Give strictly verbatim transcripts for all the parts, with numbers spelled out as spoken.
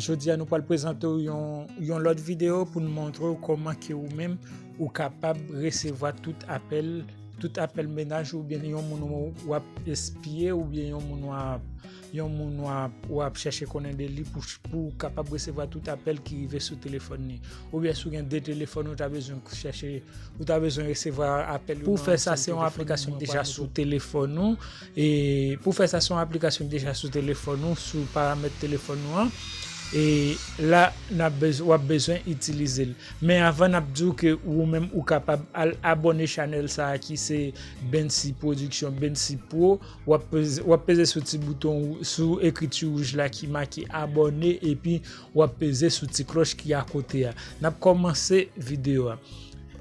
Jodi a nou pral prezante w yon, yon lòt videyo pou n montre w kòman ke ou menm ou kapab resevwa tout apèl, tout apèl mennaj oubyen yon moun w ap espiye oubyen yon moun w ap, yon moun w ap, w ap chèche konnen de li pou, pou w kapab resevwa tout apèl ki rive sou telefòn li. Oubyen si w gen de telefòn ou ta bezwen chèche, ou ta bezwen resevwa apèl yo. Pou fè sa, se yon aplikasyon ki deja sou telefòn ou. E pou fè sa, se yon aplikasyon ki deja sou telefòn ou, sou paramèt telefòn ou an. E la, n ap bez-, w ap bezwen itilize l. Men avan, n ap di w ke ou menm ou kapab al abòne chanèl sa a ki se Bensi Production, Bensi Pro. W ap peze, w ap peze sou ti bouton, sou ekriti wouj la ki make abòne, epi w ap peze sou ti klòch ki akote a. N ap kòmanse videyo a.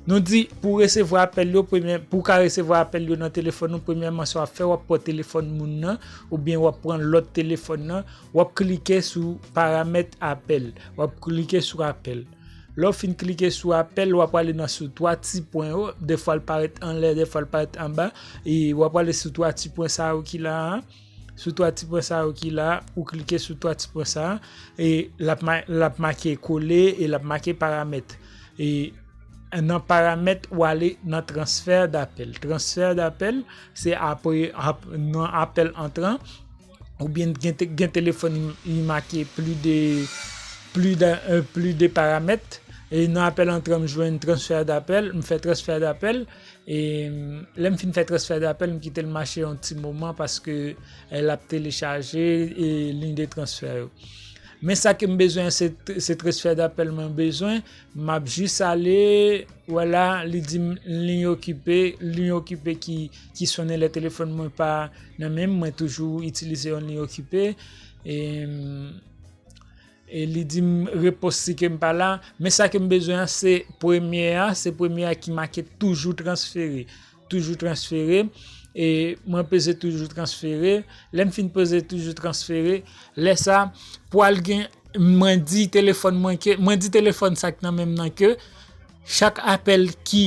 Nou di, pou resevwa apèl yo, premye, pou w ka resevwa apèl yo nan telefòn ou, premyèman, sa w ap fè, w ap pran telefòn moun nan, oubyen w ap pran lòt telefòn nan, w ap klike sou paramèt apèl, w ap klike sou apèl. Lè w fin klike sou apèl, w ap ale nan sou twa ti pwen yo, defwa l parèt anlè, defwa l parèt anba, e w ap ale sou twa ti pwen sa yo ki la a, sou twa ti pwen sa yo ki la, ou klike sou twa ti pwen sa, e l ap ma-, l ap make kole e l ap make paramèt. E nan paramèt, ou ale nan transfè dapèl. Transfè dapèl, se apre, ap-, nan apèl antran, oubyen gen te-, gen telefòn li make pli de, pli de, euh, pli de paramèt. E nan apèl antran, m jwenn transfè dapèl, m fè transfè dapèl. E, mm, lè m fin fè transfè dapèl, m kite l mache yon ti moman paske, eh, l ap telechaje, eh, liy de transfè yo. Men sa ke m bezwen, se, se transfè dapèl mwen bezwen. M ap jis ale, vwala, li di m liy okipe, liy okipe ki, ki sonnen lè telefòn mwen pa nan men m, mwen toujou itilize yon liy okipe. E, mm, E li di m repons si ke m pa la. Men sa ke m bezwen an, se premye a, se premye a ki make toujou transfere. Toujou transfere. E mwen peze toujou transfere. Lè m fin peze toujou transfere, lè sa, pwal gen, mwen di telefòn mwen ke, mwen di telefòn sa k nan men m nan ke chak apèl ki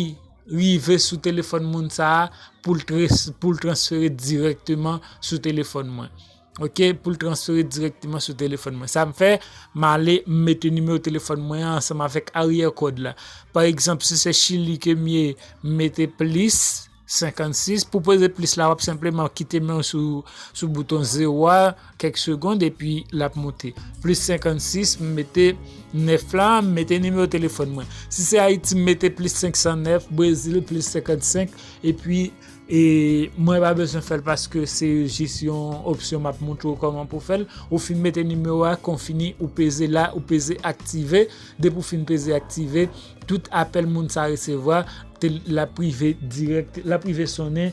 rive sou telefòn moun sa a, pou l tres-, pou l transfere dirèkteman sou telefòn mwen. Ok, pou l transfere dirèkteman sou telefòn mwen. Sa m fè, m ale, m mete nimewo telefòn mwen an ansanm avèk aryè kòd la. Pa egzanp, si se Chili ke m ye, m mete plis senkannsis. Pou peze plis la, w ap senpleman kite men w sou, sou bouton zewo a, kèk segonn, epi l ap monte. Plis senkannsis, m mete nèf la, m mete nimewo telefòn mwen. Si se Ayiti, m mete plis senk san nèf, Brezil, plis senkannsenk, epi E mwen pa bezwen fè l paske se jis yon opsyon m ap montre w kòman pou fè l. Ou fin mete nimewo a, kon fini, ou peze la, ou peze aktive. Depi w fin peze aktive, tout apèl moun sa resevwa, te-, l ap rive dirèk, l ap rive sonnen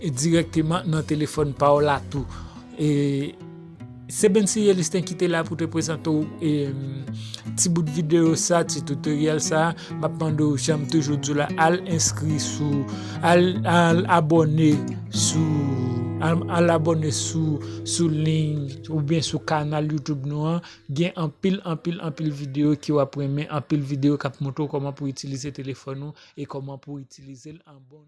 dirèkteman nan telefòn pa w la tou. E Se Bensi Yelistin ki te la pou te prezante w, em, ti bout videyo sa, ti tutorial sa. M ap mande w, jan m toujou di w la, al enskri sou, al, al abòne sou, al, al abòne sou, sou liy oubyen sou kanal YouTube nou an. Gen anpil, anpil, anpil videyo ke w ap renmen, anpil videyo k ap montre w kòman pou itilize telefòn ou e kòman pou itilize l an bon